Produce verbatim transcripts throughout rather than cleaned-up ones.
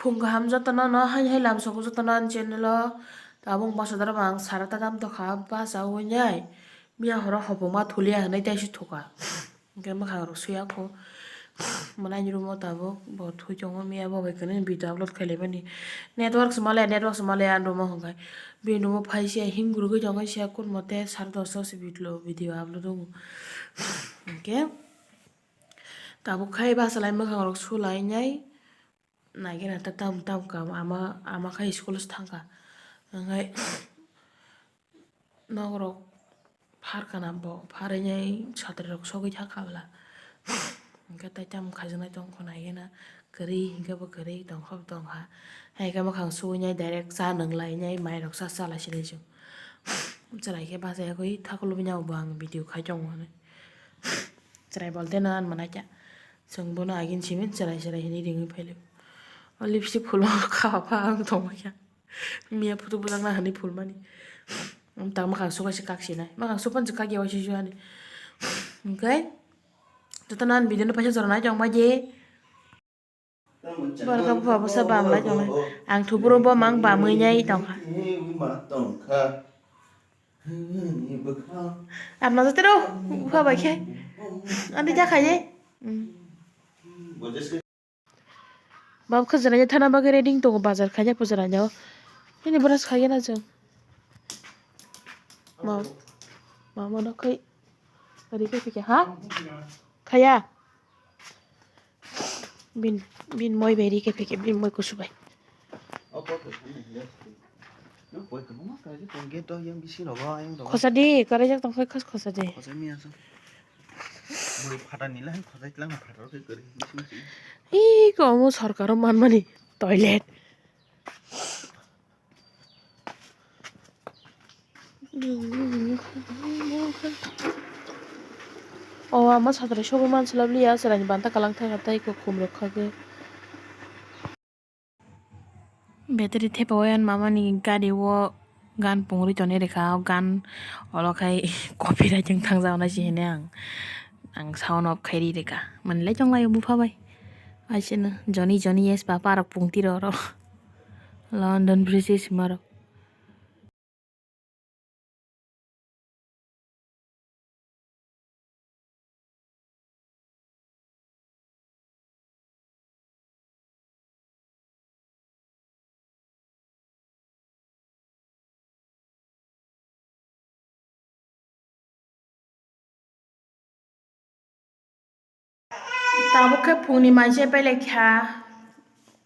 Phung kaham jotono no, haini hai lamsogo jotono ani channel o. Tabuk bwsa doro bo ang sara ta tam tokha, bwsa wngnai. Miya horo hopongma thulia hinwi tei se thuka. Hwnkhe mwkhang rok suya kho. Mwnai ni room o tabuk bo thui tongo, miya bo bai kwrwini video upload khailai mani. Network se male, network se male ani room o hwnkhe. Bini room o phai se him gurugwi tongo, se kun mote sare dosta se video, video upload wngo. Hwnkhe tabuk khai bwsalai mwkhang rok sulainai. Naikhe na ta tam tam kam ama, ama khai school se thangkha. Hwnkhai nok rok phar kana bo, pharwi nai satri rok sogwi thangkha bwla. Hwnkhe tai tam khajak nai tongkha naikhe na kwrwi hwnkhe bo kwrwi tongkha bo tongkha. Haikhe mwkhang suwi nai direct cha nwnglai nai mai rok cha chala sinai chwng. Chwrai khe bachai yagwi thakulubui nai bo ang video khai tongo hinwi. Chwrai bolte na ang mwnai kha. Chwng bono agin simi chwrai chwrai hinwi ringwi phailio. O lipstick phulma kha pha ang tongma kha. Miya photo bwlak na hinwi phulmani. Ang tang mwkhang subai se kak sinai. Mwkhang supan se kak yaui se ani. Hwnkhe jotono ani video no paisa jora nai tongma je. Borok bupha bwsa bamlai tongnai. Ang thuburo bo mang bamwi nai tongkha. Ar no jatero bupha bai khe. Ani ja khai. Bab khe jora thana bagwi ready tongo, bazar khaina pujara no. Ini brush khaiya na chwng. Ma, ma, ma no khai. Ready khe phikhe ha? Khaya. Bin, bin moi bai ri khe phikhe, bin moi kusu bai. Khosa di, kwraijak tong khai khas khosa di. Hi, ko omo sorkaro manmani toilet. O ama satrai sogwi manslap liya, chwraini banta kwlwng thangkha tei kwkhwrang rok khagwi. Battery thepa o yan mamani gari o gan pungri tonwi rwkha, o gan olo khai copyright wng thang jao nai se hwnwi ang, ang sound off khai ri rwkha. Manlai tong lai o bupha bai. Aiseno Johnny, Johnny yes papa rok pungti rw oro. London Bridge se sima rok. Tabuk khe phungni mai se belai kha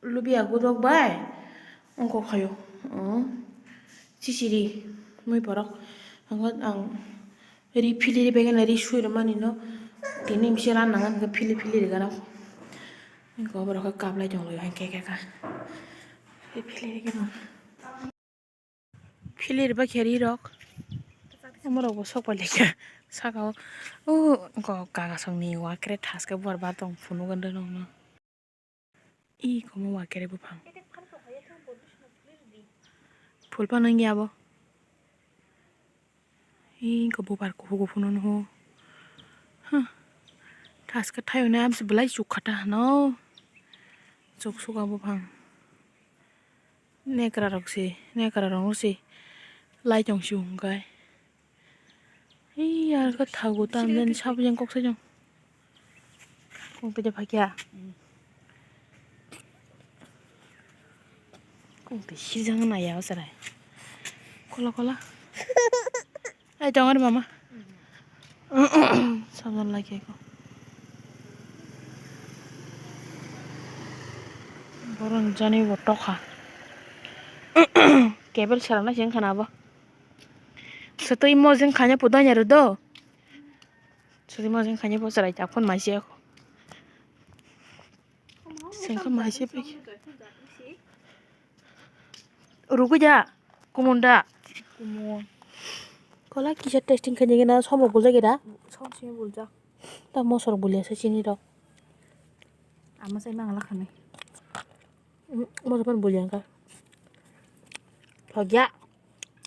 lubia gudok bai wngkok khaio. Chichiri mui borok ang ri philiri begena ri sui rwmani no tini misi ran nang phili phili rigana. Wngkok borok khe kaplai tong lai hai khe khe kha ri philiri gana. Philiri ba khe ri rok. Omo rok bo sok pai lekha. Saka o. O ko kaga song ni wa kre thas khe bor ba tong phunuk ganda nong no. I komo wa kre buphang. Phul phano wngya bo. I ko bubar kuhu kuhu no no. Huh. Thas khe thaio na amsi belai chuk kha ta hano. Chuk suka buphang. Nekra rok se, nekra rok no se lai tong si hwnkhai. Ei, ar khe thago tam jani sabo yang kok sai jong. Kung twi phai kha. Kung twi sijang na ya o chwrai. Kola kola. Ai, tongo re mama. Sabon lai khe ko. Borok jani bo tokha. Cable sara na sing khana bo. Swtwi mojeng khanya pudanya rw do. Swtwi mojeng khanya bo chwrai ta phone mai se ko. Sengkha mai se pai. Rugu ja, kumun da. Kumun. Kola kisa testing khaini gana som rok buljak ira. Som simi buljak. Ta mosor bulia se chini rok. Ama sai mangla khani. Mosor pan bulia ka. Thogya.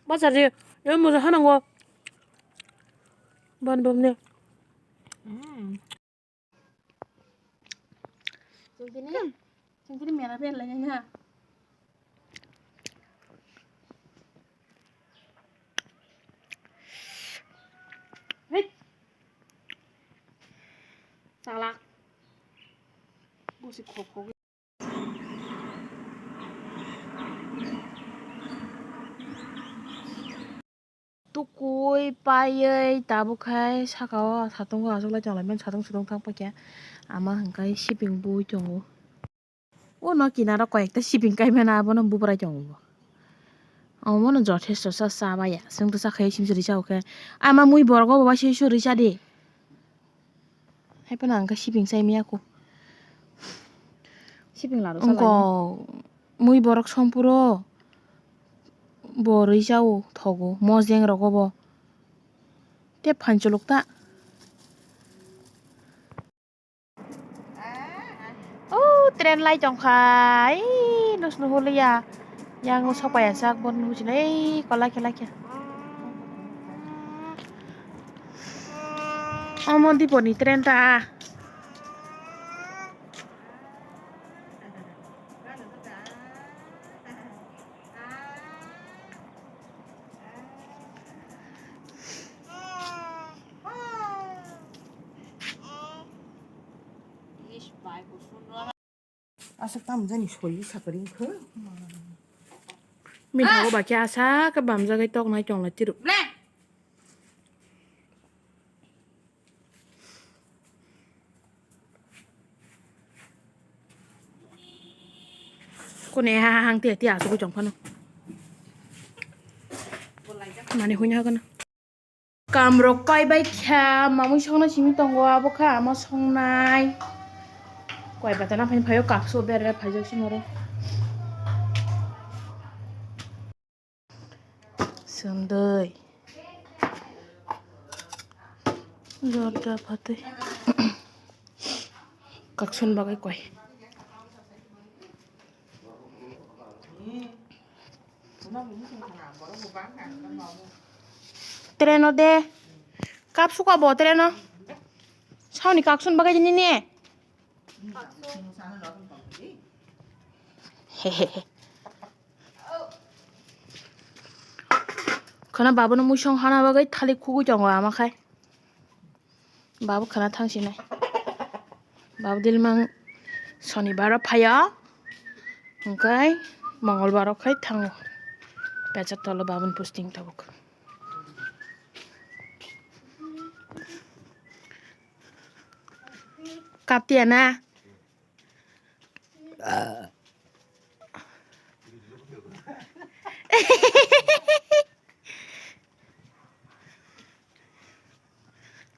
Basar je, yo mosor hanango. Ban bom ne. Chwng tini, chwng tini mera ber lai nai na. Talak. Bosi khok khok. Tukui paiwi tabuk khai saka o satung o achuk lai tong lai mani, satung sutung thang paikha. Ama hwnkhe sibing bui tongo. O no kinaro koi ekta sibing kai mano, abono bubrai tongo bo. Omono jothesto sa, cha baya. Chwng to cha khai simi se risa o khe. Ama mui borok o bo bai se su risa di. Hai phano ang khe sibing chai maya kho. Sibing laro sa lai. Wngkok mui borok songphuru bo rwi chao thogo, mojeng rogo bo. Tei phan cholok ta. O train lai tong kha, ei, nus nuhur liya. Yang sok paiya sak, bon nuhur sinai, ei, kola khe, la khe. Omo Diponi train ta. Aswk tamo jani soi sakari wngkha. Bini thago bakhe asa khe bamjagwi toknai tongla tiro. Kone ha ha hang tia tia asugwi tong phano. Mani huina hagana. Kamrok kaibai kha, mamui songna simi tongo, abo kha ama songnai. Koi bata na phai phaio kapso berre phaijak simo ro. Sundui. Jorda phatwi. Kakson bagwi koi. Treno de. Kap suka bo treno. Sauni kakson bagwi nini. Khana babono muisong hana bagwi thalik khugwi tongo ama khai. Babu khana thang sinai. Babu dilmang sonibaro phaio. Hwnkhe mongolbaro khai thango. Pechak tolo babun posting tabuk. Kaptiya na?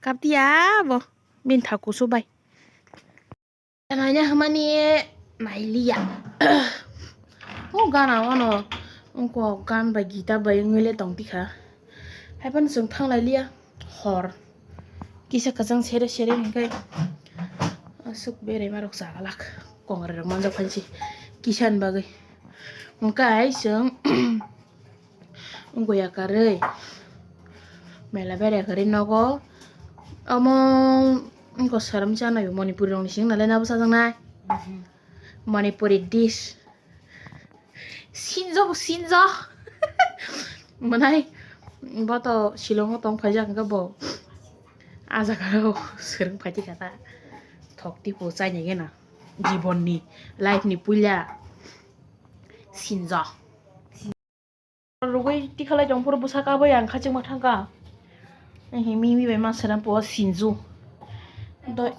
Kaptiya bo bini tha kusu bai. Naina hwnmani nailiya. O gana wano wngkok gan bai gita bai wngwi le tong tikha. Haiphano chwng thang lai liya hor. Kisa kwchang sere sere hwnkhe aswk beraima rok chagalak. Kongrai rok manjak phansi kisa ni bagwi. Hwnkhe chwng wngya karwi mela berya karwi nogo. Omo wngkha saram chanai Manipuri rokni sing nalai nabo chajaknai. Manipuri dish. Sinjo bo sinjo. Manai bo to Shillong o tong phaijak hwnkhe bo. Ah jaga o swrwng phai tikha ta. Thok tipo chaini gena. Jibon ni life ni puila sinjo. Rugwi tikhalai tong phuru bwsa kabui ang khachikma thangkha. Ehe, mimi bai ma swnam po sinju. Doi,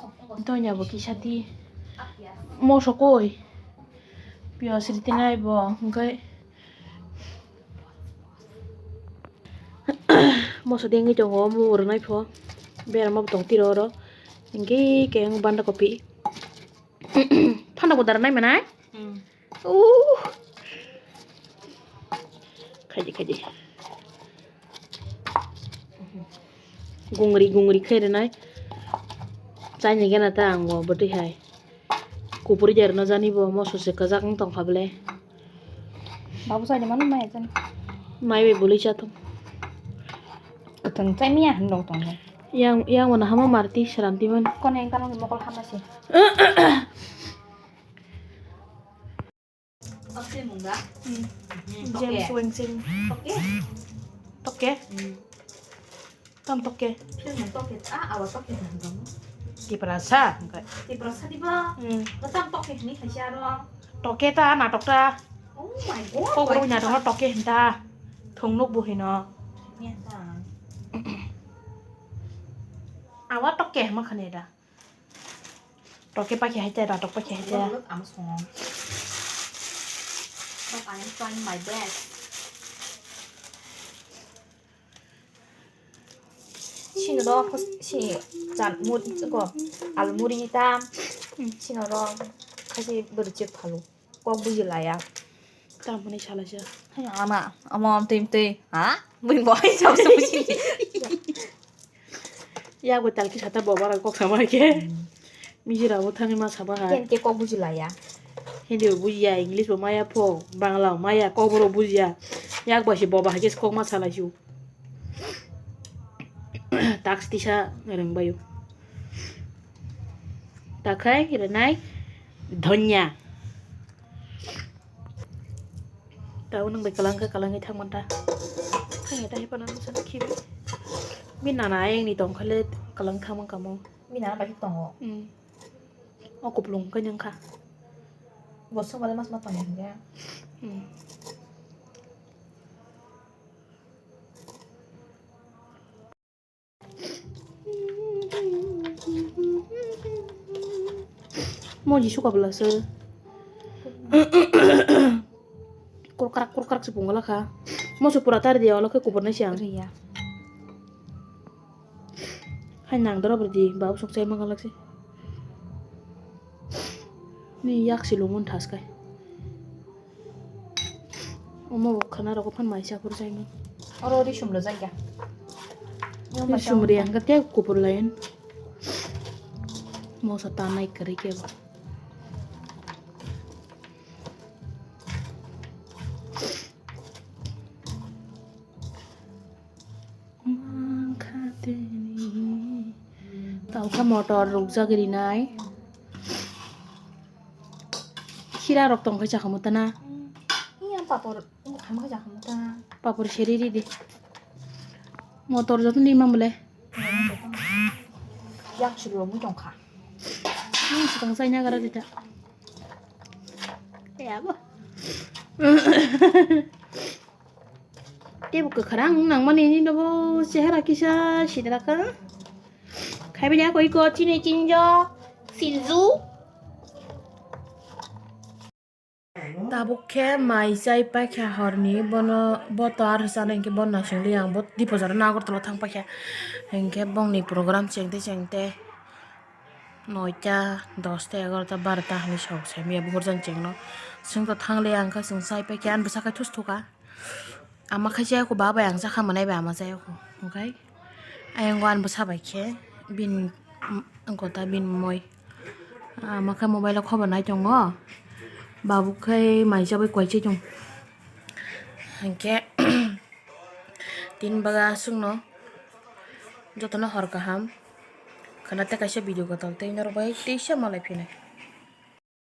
doina bo kisa di. Moso koi. Piyaj ritinai bo, hwnkhe moso dengwi tongo, omo rwnai pho. Berama bo tong tiro oro. Hwnkhe khe ang banda kopi. Phanda bo dara nai manai? Hmm. Uh. Khaidi, khaidi. Gungri, gungri khai rwnai. Chaini gana ta ang bo bwtwi hai. Kupuri jar no jani bo moso se kwchak wng tong kha bwle. Babu chaini mano maya jani. Mai bai bwlwi cha thung. Kwthwng chai miya hin rok tong kha. Yang, yang mano hama marti sranti man. Kone yang kanong mokol hama se. James Weng Sing. Toke? Tam toke? Tiprasa, hwnkhe. Tiprasa diba? Hmm. Bwtang toke hwnwi khaisa aro. Toke ta, natok ta. Oh my God, kok rwui natok no toke hwn ta. Thung nuk bo hino. Awa toke hwnma khani da. Toke pakhe hai ta, natok pakhe hai ta. Look, look, I'm strong. But I am trying my best. Sini ro, sini chan muri ko, almuri tam. Sini ro, kasi bercek phalu. Kok buji laya. Tam hwnwi salaisa. Hai ama, ama amtwi amtwi. Ha? Bui bo hai sab sab buji. Yak bo talki sata bo bara kok sama ke. Mijira bo thani ma saba ha. Ken ke kok buji laya. Hindi bo bujiya, English bo maya pho, Bangla bo maya, kok boro bujiya. Yak bo si bo ba hake kok ma salaisu. Tax tisa rwngbaio. Takhai rwnai dhanya. Tao nwng bai kwlangkha, kwlangwi thangmanta. Thangya ta hephano nwsano khibi. Bini nana ayangni tongkhale kwlang thangmang kamo. Bini nana bai tongo. Hmm. O kupulung khe nwngkha. Bo swngmale mas ma tongya hinkhe. Hmm. Mo ji suka bwla se. Kurkrak kurkrak se pungla kha. Mo se pura tar dia, olo khe kubur nai siang. Riya. Hai nang doro bwrwi di, babu sok chai mangalak se. Ni yak si lungun thas kai. Omo bo khana rogo phan maisa phuru chaimani. Oro risum rwjak ya. Risum ri ang khe kupur layen. Moso tanai kwrwi kebo. Tao khe motor rukjak rinai. Khira rok tong khe chakhamu tana. Iya, papor, papor seri ridi. Motor joto ni mamle. Yak chwlwi tongkha. Ni swkang chaina gara dita. Tei abo. Tei bo kwkhrang nangmani nini bo chehara kisa sidra kha. Khaibini ako iko chini chinjo sinju. Tabuk khe mai chai paikha horni, bono bo to ar sana hinkhe bo naisingli ang bo Dipojaro Agartala thang paikha hinkhe bongni program chengte chengte noita, dosta, egarota, barota hinwi sok saimaya buhurjani chengno. Chwngto thangle ang khe chwng chai paikha ani bwsakhe thusthuka. Ama khe chayakho ba bai ang chakha mwnai bai ama chayakho. Hwnkhe ayang ani bwsa bai khe bini gota bini moi. Ama khe mobile o khobor nai tongo. Babu khe mai chabai koi chai tong. Hwnkhe tin baga aswkno jotono hor kaham. Khana tei kaisa video kotor tei norok bai teisa malai phinai.